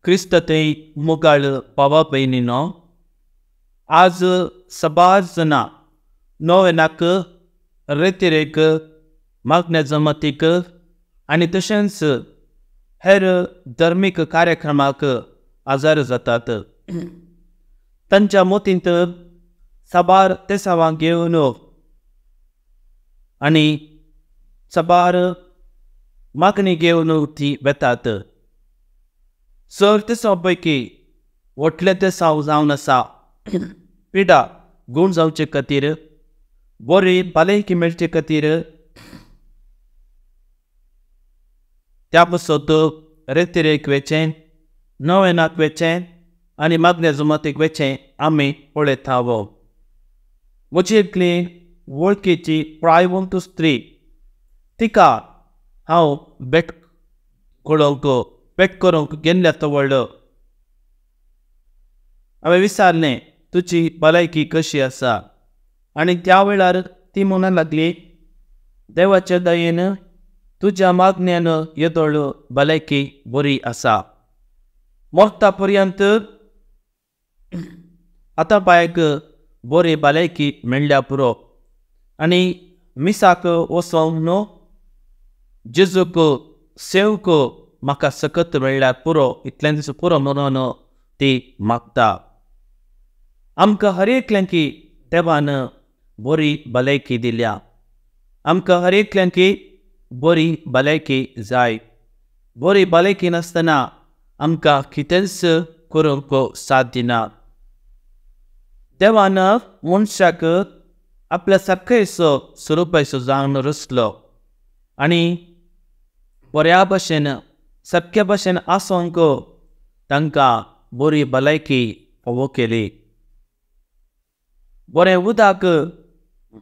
क्रिस्त थंय मुगाळ भावा भयणीनो, आज सबार जाणां नोवेनाक, रेतिरेक, मागण्या जमातीक आनी तशेंच हेर धर्मीक कार्यक्रमाक आजार जातात। तांच्या मोतींत साबार तेसावां घेवन आनी साबार मागणी घेवन ती वेतात। चड तेसांव पैकी व्हडलें तेसांव जावन आसा पिडा गूण जावचे खातीर, बरी भलायकी मेळचे खातीर, त्या पासत रेतिरेक वेचें, नोवेनाक वेचें आनी मागण्या जमातीक वेचें आमी पळयता। म्हजी एकली वळखीची प्रायवंत स्त्री, तिका हांव भेट करूंक भेट करूंक गेल्ल्या तवळ हांवें विचारलें, तुजी भलायकी कशी आसा? आनी त्या वेळार ती म्हणूंक लागली, देवाच्या दयेन तुज्या मागण्यान येदोळ भलायकी बरी आसा। मरता पर्यंत आतां बायक बरी भलायकी मेळ्ळ्या पुरो आनी मिसाक वचोंक न्हू जेजूक सेवक म्हाका सकत मेळ्ळ्यार पुरो, इतलेंच पुरो म्हणून ती मागता। आमकां हर एकल्यांकी देवान बरी भलायकी दिल्या, आमकां हर एकल्यांकी बरी भलायकी जाय। बरी भलायकी नासतना आमकां कितेंच करूंक साथ दिना। देवान मनशाक आपल्या सारकेचो स्वरुपाचो जावन रचलो आनी बऱ्या भशेन सारक्या भशेन आसूंक तांकां बरी भलायकी फावो केली। बरें उदक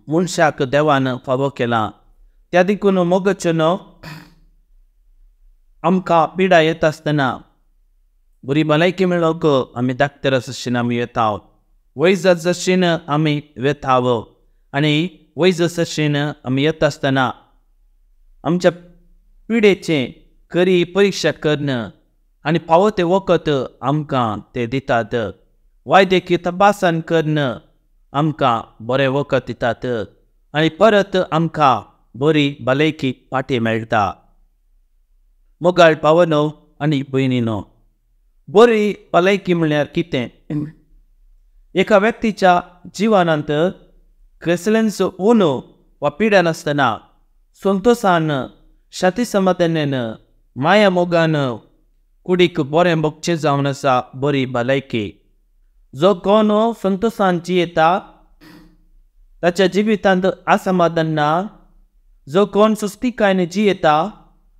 मनशाक देवान फावो केलां, त्या देखून मोगाचें न्हू आमकां पिडा येता आसतना बरी भलायकी मेळोवंक आमी डाक्टरा सशीन आमी येता, वैजा सशीन आमी वेता आनी वैजा सशीन आमी येता आसतना आमच्या पिडेचें खरी परिक्षा करून आनी फावो तें वखद आमकां ते दितात। वैद्यकीय तपासण करून आमकां बरें वखद दितात आनी परत आमकां बरी भलायकी फाटी मेळटा। मोगाळ भावानो आनी भयणीनो, बरी भलायकी म्हणल्यार कितें? एका व्यक्तीच्या जिवनांत कसलेंच उणो वा पिडा नासतना संतोशान, शांती समाधानान, माया मोगान कुडीक बरें भोगचें जावन आसा बरी भलायकी। जो कोण संतोशान जियेता ताच्या जिवितांत असमाधान ना, जो कोण सुस्तिकायेन जियेता,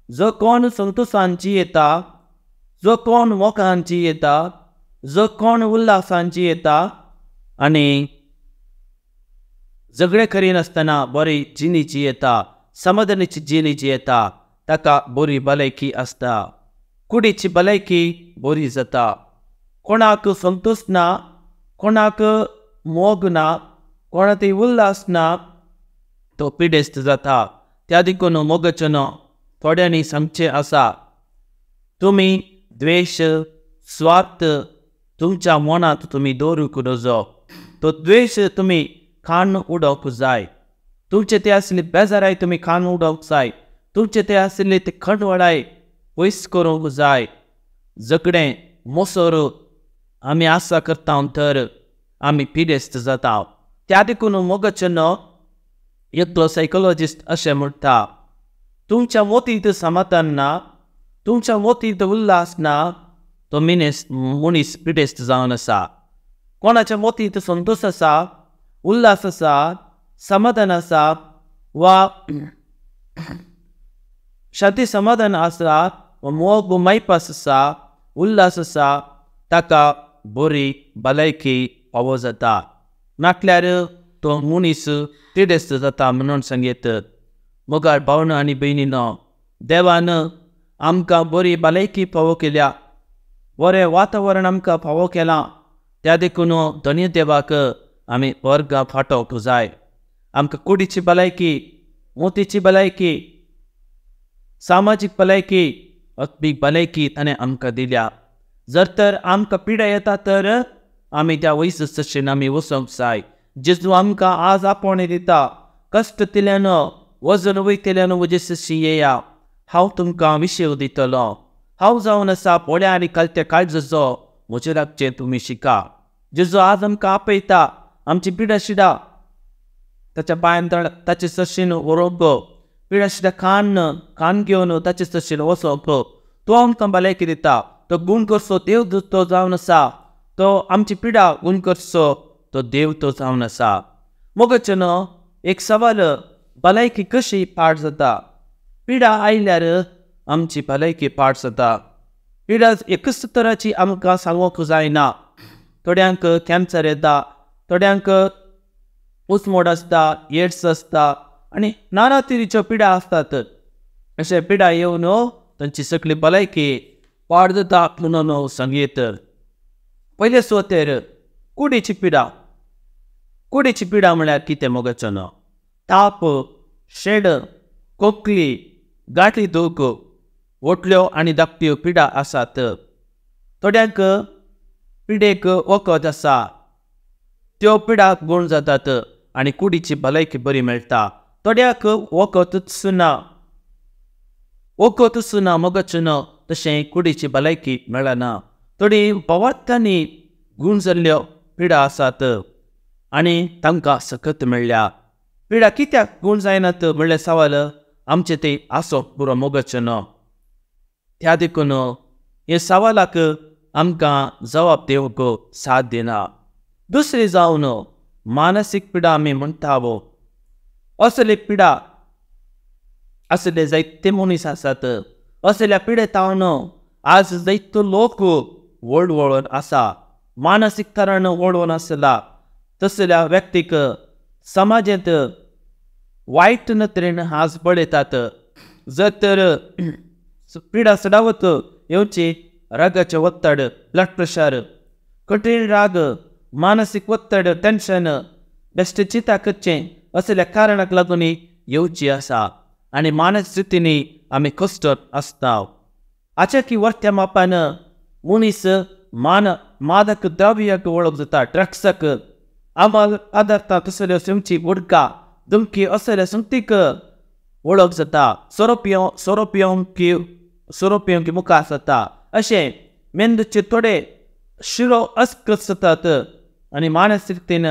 जो कोण संतोशान जियेता, जो कोण मोगान जियेता, जो कोण उल्हासान जियेता आनी झगडे करिनासतना बरी जिणी जियेता, समाधानाची जिणी जियेता, ताका बरी भलायकी आसता, कुडीची भलायकी बरी जाता। कोणाक संतोश ना, कोणाक मोग ना, कोणाक उल्हास ना, तो पिडेस्त जाता। त्या देखून मोगाचें न्हू थोड्यांनी सांगचें आसा, तुमी द्वेश स्वार्थ तुमच्या मनांत तुमी दवरूंक नजो, तो द्वेश तुमी खाण उडोवंक जाय। तुमचे ते आशिल्ले बेजाराय तुमी खाण उडोवंक जाय, तुमचे ते आशिल्ले ते खंडवळाय पयस करूंक जाय। झगडें मोसोर आमी आसा करता तर आमी पिडेस्त जाता। त्या देखून मोगाचें न्हू एकलो सायकोलॉजिस्ट अशें म्हणटा, तुमच्या मोतींत समाधान ना, तुमच्या मोतींत उल्हास ना, तो मिनीस मनीस पिडेस्त जावन आसा। कोणाच्या मोतींत संतोश आसा, उल्हास आसा, समाधान आसा वा शांती समाधान आसा, मोग मायपास आसा, उल्हास आसा, ताका बरी भलायकी फावो जाता। नाटल्यार तो मनीस पिडेस्त जाता म्हणून सांगयत। मोगाळ भावना आनी भयणीनो, देवान आमकां बरी भलायकी फावो केल्या, बरें वातावरण आमकां फावो केलां, त्या देखून धन्य देवाक आमी वर्गां फाटोवंक जाय। आमकां कुडीची भलायकी, मोतीची भलायकी, सामाजीक भलायकी, आत्मीक भलायकी ताणें आमकां दिल्या। जर तर आमकां पिडा येता तर आमी त्या वैज सशीन आमी वचोंक जाय. जेजू आमकां आज आपोवणें दिता, कश्ट दिल्यान वजन वयतल्यान म्हजे सशी येया, हांव तुमकां विशेव दितलो. हांव जावन आसा पोळ्या आनी कालत्या काळजाचो, म्हजे लागचें तुमी शिका. जेजू आज आमकां आपयता आमची पिडा शिडा ताच्या पांयान ताचे सशीन व्हरूंक, पिडा शिडा कान कान घेवन ताचे सशीन वचोंक. तो आमकां भलायकी दिता. तो गूण करचो देव तो जावन आसा. तो आमची पिडा गूण करचो तो देव तो जावन आसा. मोगाचें एक सवाल, भलायकी कशी पाड जाता? पिडा आयल्यार आमची भलायकी पाड जाता. पिडा एकच तराची आमकां सांगूंक जायना. थोड्यांक कॅन्सर येता, थोड्यांक उचमोड आसता, एड्स आसता आनी नाना तरेच्यो पिडा आसतात. अशे पिडा येवन तांची सगळी भलायकी पाड जाता म्हणून सांगयत. पयले सुवातेर कुडीची पिडा. कुडीची पिडा म्हळ्यार कितें मोगाचो न्हू? ताप, शेड, खोकली, गांठी दूख, व्हडल्यो आनी धाकट्यो पिडा आसात. थोड्यांक पिडेक वखद आसा, त्यो पिडा गूण जातात आनी कुडीची भलायकी बरी मेळटा. थोड्याक वखदूच ना, वखदूच ना मोगाचें न्हू, तशें कुडीची भलायकी मेळना. थोडी भवार्थांनी गूण जाल्ल्यो पिडा आसात आनी तांकां सकत मेळ्ळ्या. पिडा कित्याक गूण जायनात म्हणलें सवाल आमचें तें आसप पुरो मोगाचें न्हू. त्या देखून हे सवालाक आमकां जबाब दिवंक साथ दिना. दुसरी जावन मानसीक पिडा आमी म्हणटा. असले पिडा असले जायते मनीस आसात. असल्या पिडेतावन आज जायतो लोक वळवळून आसा, मानसीक तरान वळवळून आसला. तसल्या व्यक्तीक समाजांत वायट नदरेन आज पळयतात. जर तर पिडा चडावत येवची रागाचें ಒತ್ತಡ, ब्लड प्रेशर, कठीण राग, मानसीक ಒತ್ತಡ, टेन्शन, बेश्टें चिंता करचें असल्या कारणाक लागून येवची आसा आनी मानसीक स्थितींनी आमी कश्ट आसता. आचाकी वर्त्या मापान मनीस मान मादक द्रव्याक वळख जाता, ड्रग्साक, आमाल पदार्थां तसल्यो सुंगची उडका धमकी असल्या सुंगतीक वळख जाता, सोरो पिवंक मुखार जाता. अशें मेंदूचे थोडे शिरो अस्वस्थ जातात आनी मानसीकतेन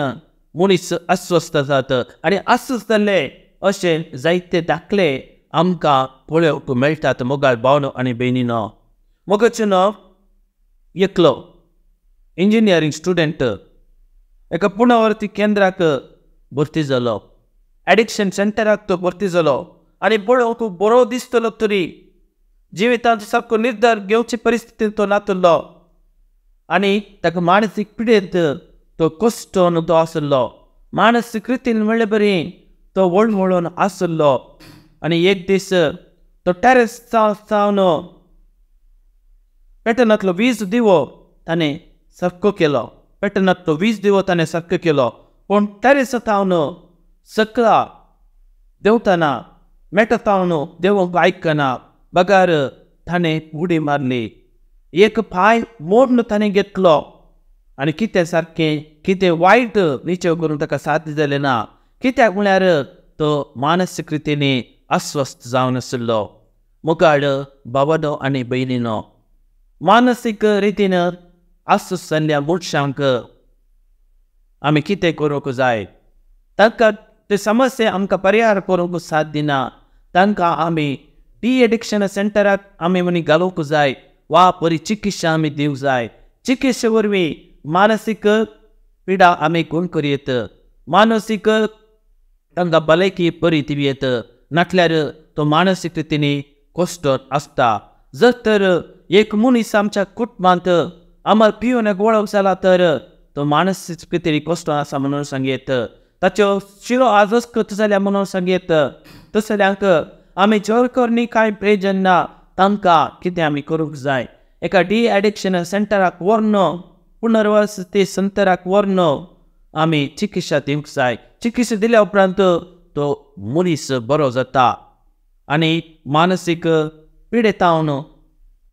मनीस अस्वस्थ जातात आनी अस्वस्थ जाल्ले अशें जायते दाखले आमकां पळोवंक मेळटात. मोगाळ भावनो आनी भयणीनो, मोगाचें एकलो इंजिनियरींग स्टुडंट एका पुनर्वसती केंद्राक भरती जालो, एडिक्शन सेंटराक तो भरती जालो आनी पळोवंक बरो दिसतलो तरी जिवितांत सारको निर्धार घेवचे परिस्थितीन तो नातलो आनी ताका मानसीक पिडेंत तो कश्टोन तो आसलो. मानसीक रितीन म्हणले बरी तो वळवळून आसलो आनी एक दीस तो टॅरस सावन पेटनांतलो वीज दिवो ताणें सारको केलो, पेटनांतलो वीज दिवो ताणें सारको केलो, पूण टॅरस थावन सकला देंवतना मेटा थावन देंवोंक आयकना बगार ताणें उडी मारली, एक पांय मोडून ताणें घेतलो आनी कितें सारकें कितें वायट निचेव करून ताका साध्य जालें ना. कित्याक म्हळ्यार तो मानसीक रितीन अस्वस्थ जावन आशिल्लो. मुखार बाबानो आनी भयणीनो, मानसीक रितीन अस्वस्थ जाल्ल्या मनशांक आमी कितें करूंक जाय? तांकां ते समस्या आमकां परिहार करूंक साथ दिना. तांकां आमी डी एडिक्शन सेंटराक आमी म्हणी घालूंक जाय वा बरी चिकित्सा आमी दिवंक जाय. चिकित्से वरवीं मानसीक पिडा आमी गुण करूं येत, मानसीक तांकां भलायकी बरी दिवं येत, नाटल्यार तो मानसीक रितीन कश्ट आसता. जर तर एक मनीस आमच्या कुटुंबांत आमकां पिवन वळख जाला तर तो मानसीक रितीन कश्ट आसा म्हणून सांगयत, ताच्यो शिरो आजच कत जाल्या म्हणून सांगयत. तसल्यांक आमी जोर करणी कांय प्रयोजन ना. तांकां कितें आमी करूंक जाय? एका डी एडिक्शन सेंटराक व्हरून, पुनर्वसती सेंटराक व्हरून आमी चिकित्सा दिवंक जाय. चिकित्सा दिल्या उपरांत तो मनीस बरो जाता आनी मानसीक पिडेतावन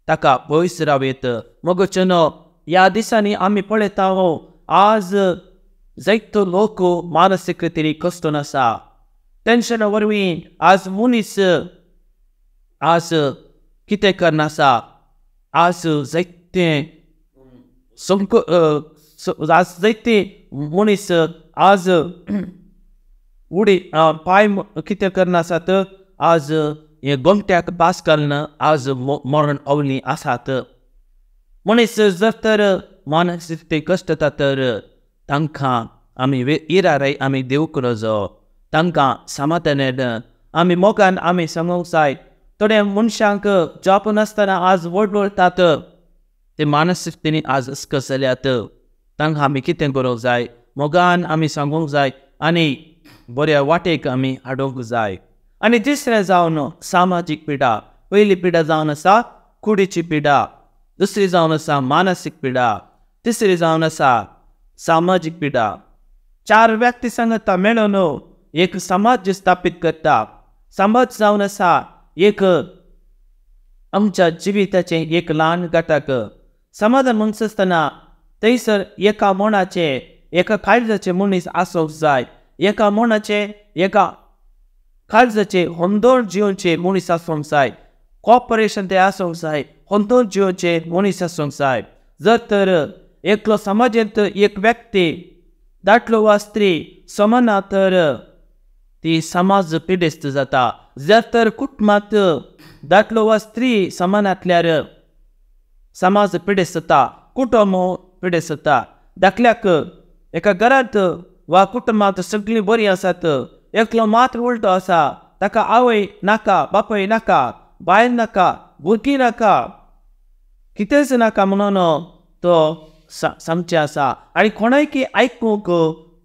ताका पयस रावयत। मगोचनो ह्या दिसांनी आमी पळयता आज जायतो लोक मानसीक रितीन कश्टून आसा। टेन्शना वरवीं आज मनीस आज कितें करनासा, आज जायते आज जायते मनीस आज उडी पांय कितें करनासात, आज हे गोमट्याक पास घालून आज मरण अवली आसात। मनीस जर तर मानसीक ते कश्ट जाता तर तांकां आमी इराराय आमी दिवंक नजो, तांकां समाधानान आमी मोगान आमी सांगूंक जाय। थोड्या मनशांक जॉब नासतना आज व्हड वळटात, ते मानसीक रितीन आज अस्कस जाल्यात। तांकां आमी कितें करूंक जाय, मोगान आमी सांगूंक जाय आनी बऱ्या वाटेक आमी हाडूंक जाय। आनी तिसरें जावन सामाजीक पिडा। पयली पिडा जावन आसा कुडीची पिडा, दुसरी जावन आसा मानसीक पिडा, तिसरी जावन आसा सामाजीक पिडा। चार व्यक्ती सांगता मेळून एक समाज स्थापीत करता। समाज जावन आसा एक आमच्या जिविताचें एक ल्हान घटक। समाधान म्हणटा आसतना थंयसर एका मनाचें एका काळजाचें मनीस आसूंक जाय, एका मनाचें एका काळजाचें होंदोळ जिवचें मनीस आसूंक जाय, कॉपरेशन तें आसूंक जाय, होंदोळ जिवचें मनीस आसूंक जाय। जर तर एकलो समाजांत एक व्यक्ती दादलो वा स्त्री समाना तर ती समाज पिडेस्त जाता। जर तर कुटुंबांत दादलो वा स्त्री समानांतल्यार समाज पिडेस्त जाता, कुटुंब पिडेस्त जाता। दाखल्याक एका घरांत वा कुटुंबांत सगळीं बरीं आसात, एकलो मात्र उलटो आसा, ताका आवय नाका, बापूय नाका, बायल नाका, भुरगीं नाका, कितेंच नाका म्हणून तो सांगचें आसा आनी कोणायकी आयकूंक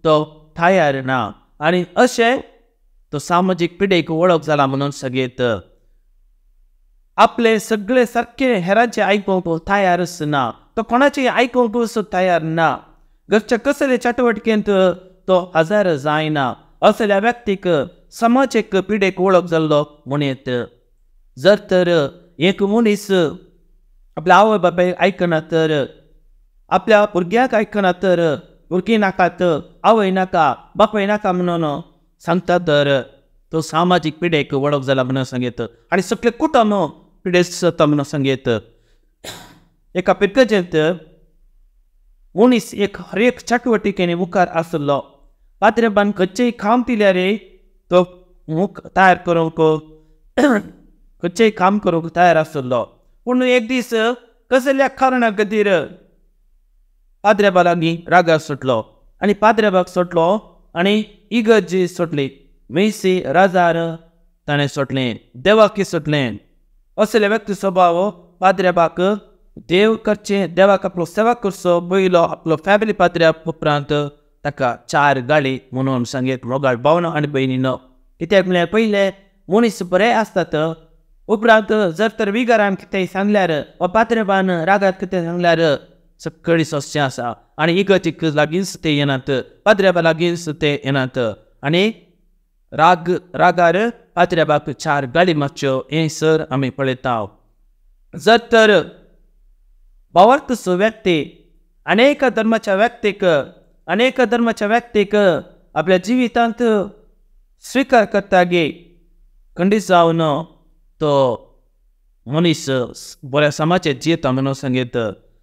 तो तयार ना आनी अशें तो सामाजीक पिडेक वळख जाला म्हणून सगळेत आपले सगळे सारके हेरांचे आयकूंक तयारच ना, तो कोणाचें आयकूंक तयार ना, घरच्या कसले चटवटकेंत तो हजर जायना। असल्या व्यक्तीक समाजीक पिडेक वळख जाल्लो म्हणयत। जर तर एक मनीस आपल्या आवय बापायक आयकना तर, आपल्या भुरग्याक आयकना तर, भुरगीं नाकात, आवय नाका, बापाय नाका म्हणून सांगता तर तो सामाजीक पिडेक वळख जाला म्हणून सांगयत आनी सगळे कुटुंब पिडेस्त जाता म्हणून सांगयत। एका पिरगजेंत मनीस एक हर एक चटवटिकेन मुखार आसलो, पाद्रेबान खंयचेय काम दिल्यार तो मुख तयार करूंक खंयचेय काम करूंक तयार आसलो। पूण एक दीस कसल्या कारणा खातीर पाद्रेबा लागीं रागार सुटलो आनी पाद्रेबाक सोडलो आनी इगर्जी सोडली, मेसी राजार ताणें सोडलें, देवाकी सोडलें। असले व्यक्ती स्वभाव पाद्रेबाक देव करचें, देवाक आपलो सेवा करचो पयलो आपलो फॅमिली पाद्र्या उपरांत ताका चार गाळी म्हणून सांगीत मोगाळ भावना आनी भयणीनो। कित्याक म्हळ्यार पयले मनीस बरे आसतात, उपरांत जर तर विगारान कितेंय सांगल्यार वा पाद्रेबान रागार कितें सांगल्यार सगळी सोंसचें आसा आनी इगर्जीक लागींच ते येनात, पाद्रेबा लागींच ते येनात आनी रागार पाद्रेबाक चार गाळी मारच्यो हें सर आमी पळयता। जर तर भावार्थचो व्यक्ती अनेक धर्माच्या व्यक्तीक अनेक धर्माच्या व्यक्तीक आपल्या जिवितांत स्विकार करता गे खंडीत जावन तो मनीस बऱ्या समाजाचेर जियेता म्हणून सांगीत।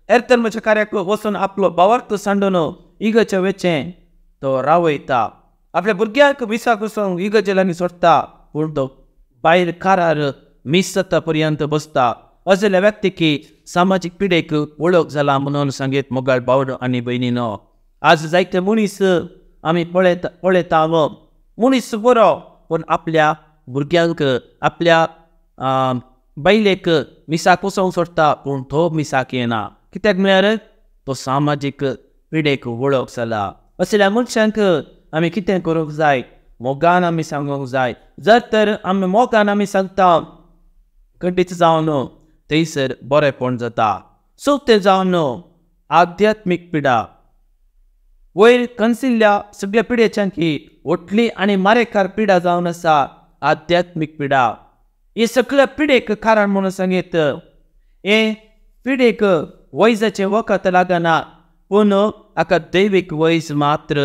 हेर धर्माच्या कार्याक वचून आपलो भावार्थ सांडून इगर्जे वेचें तो रावयता, आपल्या भुरग्यांक मिसाक वचून इगर्जे लागीं सोडटा, पूण तो भायर कारार मीस जाता पर्यंत बसता। असल्या व्यक्तीक सामाजीक पिडेक वळख जाला म्हणून सांगीत मोगाळ भाव आनी भयणीनो। आज जायते मनीस आमी पळयता मनीस बरो पूण आपल्या भुरग्यांक आपल्या बायलेक मिसाक वचोंक सोडटा पूण तो मिसाक येना, कित्याक म्हळ्यार तो सामाजीक पिडेक वळख जाला। असल्या मनशांक आमी कितें करूंक जाय, मोगान आमी सांगूंक जाय। जर तर आमी मोगान आमी सांगता खंडीत जावन थंयसर बरेपण जाता। चवथें जावन आध्यात्मीक पिडा। वयर कन्सिल्ल्या सगळ्या पिडेच्यांकी व्हडली आनी मारेकार पिडा जावन आसा आध्यात्मीक पिडा। ही सगळ्या पिडेक कारण म्हणून सांगीत हे पिडेक वैजाचें वखद लागना, पूण हाका दैवीक वैज मात्र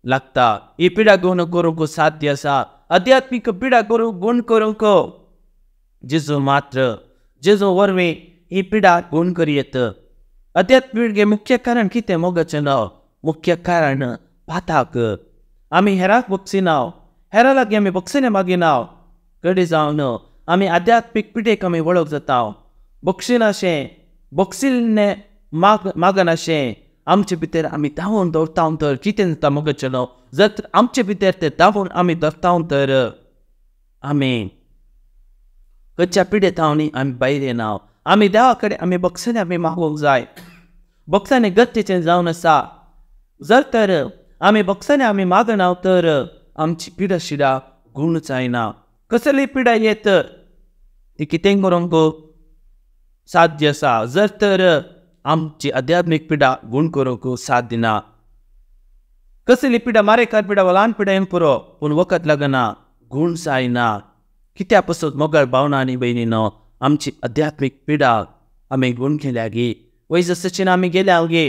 लागता। ही पिडा गुण करूंक साध्य आसा। अध्यात्मीक पिडा गुण करूंक जेजू मात्र, जेजू वरवीं ही पिडा गुण करी येत। अध्यात्मीक मुख्य कारण कितें मोगाचें नांव? मुख्य कारण पाताक। आमी हेराक बक्षिना, हेरा लागीं आमी बक्षिणें मागिना। घडी जावन आमी आध्यात्मीक पिडेक आमी वळख जाता। बक्षिनाशें बक्षिल्लें मागनाशें आमचे भितर आमी धांवून दवरता तर कितें जाता मोगाचें नांव? जर आमचे भितर तें धांवून आमी दवरता तर आमी खंयच्या पिडेत आमी भायर येना। आमी देवा कडेन आमी बक्षिणें आमी मागूंक जाय। बक्षांनी गरजेचें जावन आसा। जर तर आमी बक्षांनी आमी मागना तर आमची पिडा शिडा गुण जायना। कसली पिडा येत ती कितें करूंक साध्य आसा, जर तर आमची आध्यात्मीक पिडा गुण करूंक साध्य ना। कसली पिडा, मारेकार पिडा वा ल्हान पिडा येवंक पुरो, पूण वखद लागना, गुण जायना। कित्या पसत मोगाळ भावना आनी भयणीनो, आमची आध्यात्मीक पिडा आमी गुण केल्या गे, वयज सचीन आमी गेल्या गे,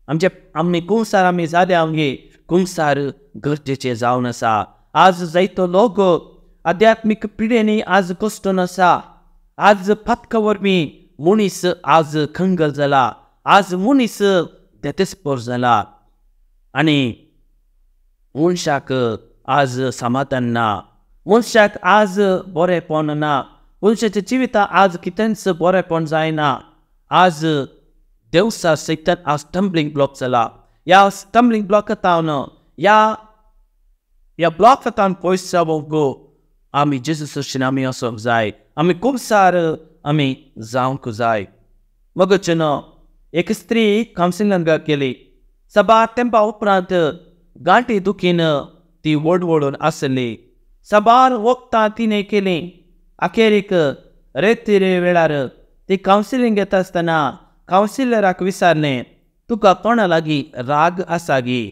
आमचे आमी कुमसार आमी जाल्या गे। कुमसार गरजेचें जावन आसा। आज जायतो लोक आध्यात्मीक पिडेनी आज कश्टून आसा। आज पातका वरवीं मनीस आज खंगल जाला, आज मनीस देतेस्पोर जाला आनी मनशाक आज समाधान ना, मनशाक आज बरेपण ना, मनशाच्या जिवितांत आज कितेंच बरेपण जायना। आज देवसा सैतान आज स्टम्बलिंग ब्लॉक जाला। ह्या स्टम्बलिंग ब्लॉकांत ह्या ब्लॉकांत पयस जावंक आमी जेजू सशीन आमी वचोंक जाय, आमी खुबसार आमी जावंक जाय। मगचें एक स्त्री कावन्सिलिंगाक गेली। साबार तेंपा उपरांत गांठी दुखीन ती वडवडून आसली। साबार वखदां तिणें केलीं। अखेरीक रेतिरे वेळार ती कावन्सिलींग घेता आसतना कावन्सिलराक विचारलें, तुका कोणा लागीं राग आसा गी?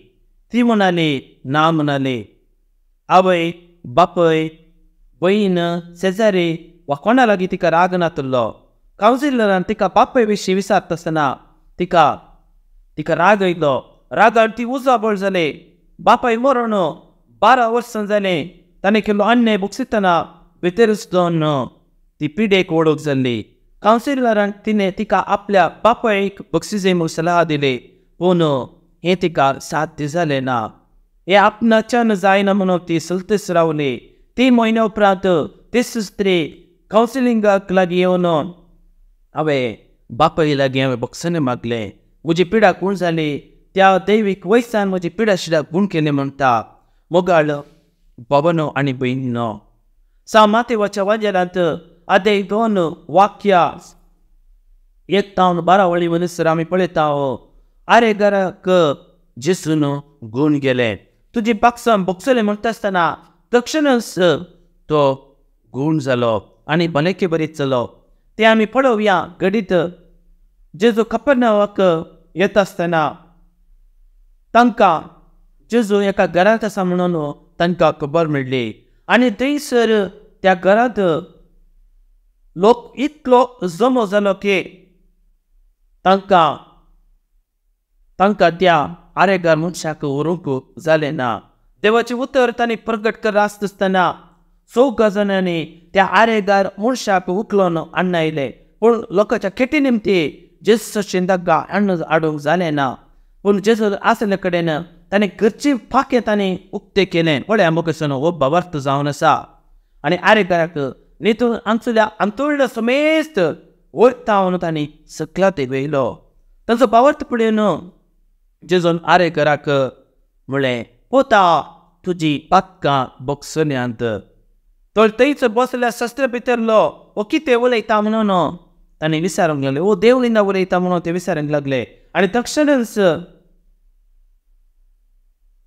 ती म्हणाली ना म्हणाली। आवय, बापय, बहीण, शेजारी वा कोणा लागीं तिका राग नातलो। कावन्सिलरान तिका बापय विशीं विचारता आसतना तिका राग आयलो। रागान ती उजाबळ जाली। बापाय मरण 12 वर्सां जालें, ताणें केल्लो अन्याय भोगसितना भितरूच दोन ती पिडेक वळख जाल्ली। कावन्सिलरान तिणें तिका आपल्या बापायक बक्षिसे म्हूण सलाह दिली, पूण हें तिका साध्य जालें ना। हें आपणाच्यान जायना म्हणून ती सलतीच रावली। 3 म्हयन्या उपरांत तीच स्त्री कावन्सिलिंगाक लागीं येवन हांवें बापाय लागीं हांवें बक्षिणें मागलें, म्हजी पिडा गुण जाली, त्या दैवीक वयसान म्हजी पिडा शिडा गुण केली म्हणटा। मोगाळ बाबानो आनी भयणीनो, सा मातेवाच्या वाजेलांत आदे 2 वाक्या 1 तावन 12 वळी म्हणसर आमी पळयता, आरे घराक जेसून गुण गेले। तुजी बागसां बगसले म्हणटा आसतना तक्षणच तो गुण जालो आनी भलायके बरी चलो। ते आमी पळोवया घडीत जेजू कपर्नावाक येता आसतना तांकां जेजू एका घरांत आसा म्हणून तांकां खबर मेळ्ळी आनी थंयसर त्या घरांत लोक इतलो जमो जालो की तांकां तांकां त्या आरेगार मनशाक व्हरूंक जालें ना। देवाचें उतर तांणी प्रगट कर आसतना 4 जाणांनी त्या आरेगार मनशाक उखलून हाडून आयले, पूण लोकांच्या खेटी निमती जेजू तांकां हाडूंक जालें ना। पूण जेजू आसले कडेन ताणें घरची फाकें ताणें उक्तें केलें। पळया मोगसनो हो भावार्थ जावन आसा आनी आरेगाराक नितून आमचोल्या आमतोडलो समेस्त वयता म्हणून तांणी सकला ते व्हेलो। तांचो भावार्थ पळोवन जेजून आरेगाराक म्हणलें, पोता तुजी पातकां बगसल्यांत। तो थंयच बसल्या शस्त्र भितरलो हो कितें उलयता म्हणून तांणी विचारूंक लागले। ओ देवलिंदा उलयता म्हणून ते विचारूंक लागले आनी तक्षणच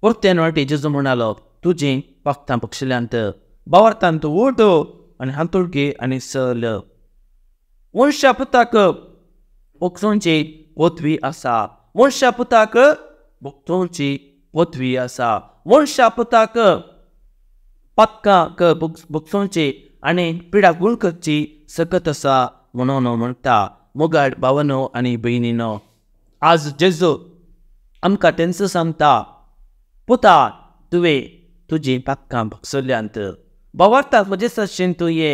परत्यान वाटी जेजू म्हणालो, तुजी पाकतां बगसल्यांत, भावार्थान तूं उठ आनी हांतूळ घे आनी चल। मनशा पुताक भोगसोवची पदवी आसा, मनशा पुताक भोगसोवची पदवी आसा, मनशा पुताक पातकां भोगसोवची आनी पिडा गुण करची सकत आसा म्हणून म्हणटा। मोगाळ भावनो आनी भयणीनो, आज जेजू आमकां तेंच सांगता, पुता तुवें तुजीं पातकां भोगसल्यांत, भावार्थाक म्हजे सशीन तूं ये,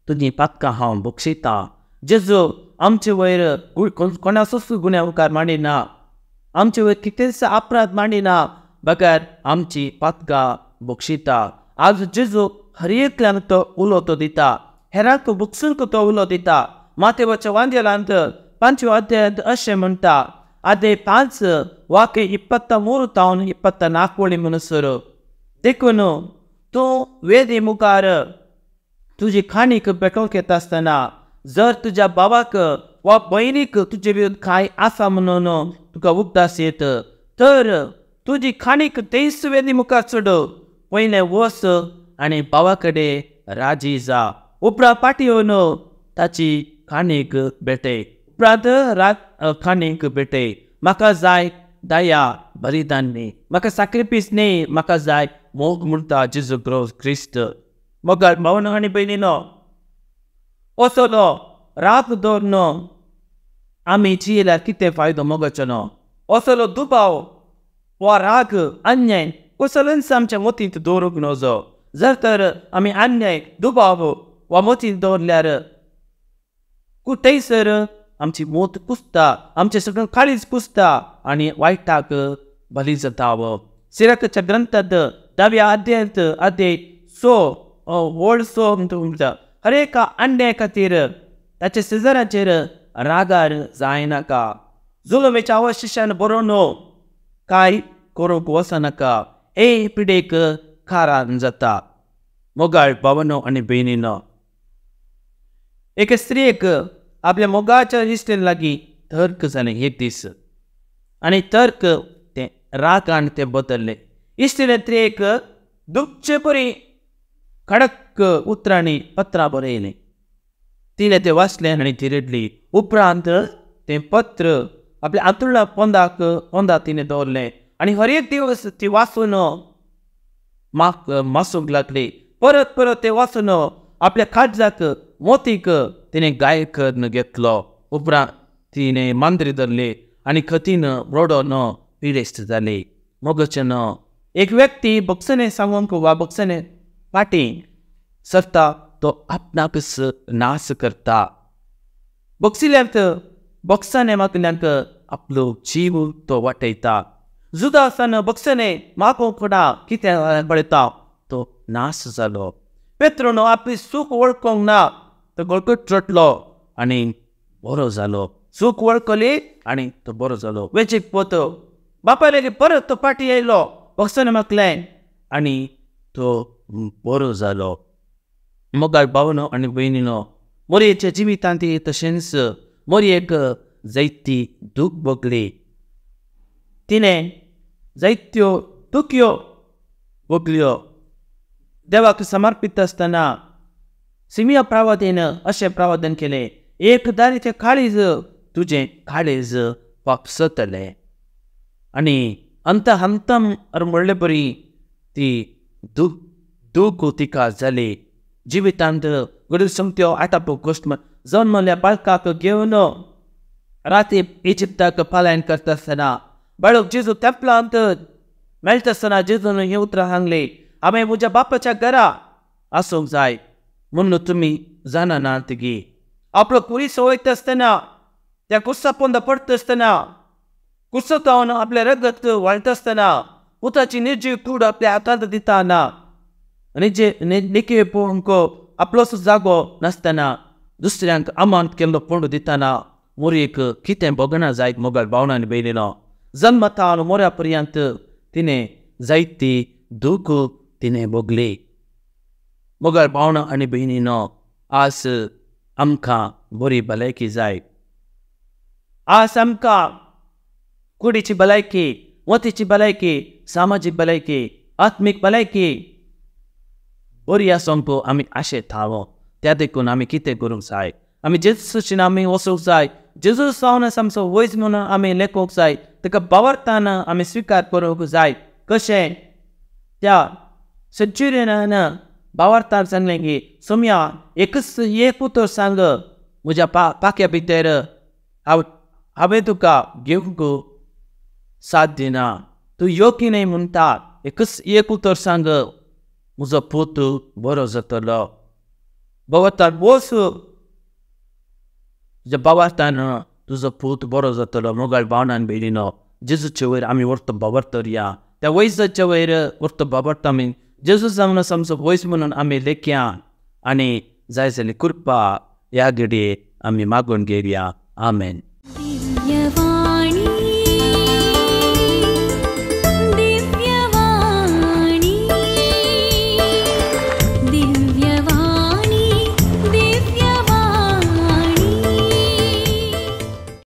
तुजीं पातकां हांव भोगशितां। जेजू आमचे वयर कोणाचोच गुन्यांवकार मांडिना, आमचे वयर कितेंच अपराध मांडिना, बगर आमची पातकां भोगशिता। आज जेजू हर एकल्यान तो उलो तो दिता, हेरांक भोगसूंक तो उलो दिता। मातेवाच्या वांजेलांत 5व्या अध्यायांत अशें म्हणटा, आदे 5 वाक्य 23 तावन 24 वळी म्हणसर, देखून तूं वेदी मुखार तुजी खाणीक पेटोवंक येता आसतना जर तुज्या बाबाक वा भयणीक तुजे विरुद्ध कांय आसा म्हणून तुका उगडास येत तर तुजी खाणीक तेच वेदी मुखार चडोव, पयलें वच आनी बाबा कडेन राजी जा, उपरांत फाटीं येवन ताची खाणीक भेटय, उपरांत खाणीक भेटय। म्हाका जाय दया बलिदान न्ही, म्हाका साक्रिफीस न्ही, म्हाका जाय मोग म्हणटा जेजू क्रिस्त। मोगाळ भावनो आनी भयणीनो, असलो राग दवरून आमी जियेल्यार कितें फायदो मोगाचो न्हू? असलो दुबाव वा राग अन्याय कसलोच आमच्या मतींत दवरूंक नजो। जर तर आमी अन्याय दुबाव वा मतींत दवरल्यार थंयसर आमची मोत कुसता, आमचें सगळें काळीज कुसता आनी वायटाक बली जाता। सिराकाच्या ग्रंथांत 10व्या अध्यायांत अध्याय 6 वळ 6 म्हणटा, हर एका अन्याय खातीर ताच्या शेजाराचेर रागार जायनाका, जुलमेच्या अवशेशान बरोवन कांय करूंक वचनाका, हे पिडेक कारण जाता। मोगाळ भावनो आनी भयणीनो, एके स्त्रियेक आपल्या मोगाच्या इश्टीन लागीं तर्क जालें एक दीस, आनी तर्क तें रागान तें बदल्लें। इश्टीन स्त्रियेक दुखचे परी कडक उतरांनी पत्रां बरयलीं, तिणें तें वाचलें आनी ती रडली। उपरांत तें पत्र आपल्या आंतरुणा पोंदा तिणें दवरलें आनी हर एक दिवस ती वाचून मासूंक लागली। परत परत तें वाचून आपल्या काळजाक मोतीक तिणें गाय करून घेतलो। उपरांत तिणें मांद्री धरली आनी खतीन रडोन पिडेस्त जाली। मोगाचें एक व्यक्ती भोगसणें सांगूंक वा भोगसणें फाटीं सरता तो आपणाकच नाश करता। भोगसिल्यांत भोगसणें मागल्यांक आपलो जीव तो वाटयता। जुदासान भोगसणें मागूंक ना कितें पळयता तो नाश जालो। पेत्रोन आपली चूक वळखूंक ना तो गळगट रडलो आनी बरो जालो। चूक वळखली आनी तो बरो जालो। वेचीक पोत बापाय लागीं परत तो फाटीं आयलो, भोगसणें मागलें आनी तो बरो जालो। मोगाळ भावनो आनी भयणीनो, मोरयेच्या जिवितांत तशेंच मोरयेक जायती दूख भोगली, तिणें जायत्यो दुखयो भोगल्यो। देवाक समर्पीत आसतना सिमिया प्रावदेन अशें प्रावधान केलें, एक दारीचें काळीज तुजें काळीज वापसतलें। आनी अंत हंतम म्हणले बरी ती दूख तिका जाली। जिवितांत घडील सोमत्यो आटापो गोश्ट जन्मल्या बाळकाक घेवन राती इजिप्ताक पलायन करता आसतना बाळक जेजू तेंपलांत मेळटा आसतना जेजून ही उतरां सांगली, हांवें म्हज्या बापाच्या घरा आसूंक जाय म्हणून तुमी जाणा नात गी। आपलो कुरीस वयता आसतना त्या कुर्सा पोंदा पडटा आसतना कुर्सो जावन आपलें रगत वाळटा आसतना पुताची निर्जीव कूड आपल्या हातांत दिताना आनी जे निके पळोवंक आपलोच जागो नासतना दुसऱ्यांक अमानत केल्लो फोंड दितना मोरयेक कितें भोगना जायत मोगाळ भावना आनी भयणीनो। जन्मतान मोऱ्या पर्यंत तिणें जायती दूख तिणें भोगली। मोगाळ भावना आनी भयणीनो, आज आमकां बरी भलायकी जाय। आज आमकां कुडीची भलायकी, मतीची भलायकी, सामाजीक भलायकी, आत्मीक भलायकी बरी आसूंक आमी आशेताव। त्या देखून आमी कितें करूंक जाय, आमी जेजूशीन आमी वचूंक जाय, जेजू जावन आसा आमचो वैज म्हणून आमी लेखूंक जाय, ताका बावरताना आमी स्विकार करूंक जाय। कशें त्या सेंच्युरियनान बावरतान सांगलें की सोम्या एकच एक उतर सांग, म्हज्या पाक्या भितर हांवें तुका घेवंक साथ दिना, तूं योग्य न्हय म्हणटा, एकच एक उतर सांग, म्हजो पूत बरो जातलो। बाबातान वच, तुज्या बाबातान तुजो पूत बरो जातलो। मोगाळ भावनान भयणीनो, जेजूचे वयर आमी व्हरतो बाबर या, त्या वैजाच्या वयर व्हरतो बाबरता आमी। जेजू जावन आसा आमचो वैज म्हणून आमी लेखया आनी जाय जाल्यार कृपा ह्या घडये आमी मागून घेवया। आमेन। दिव्यवाणी।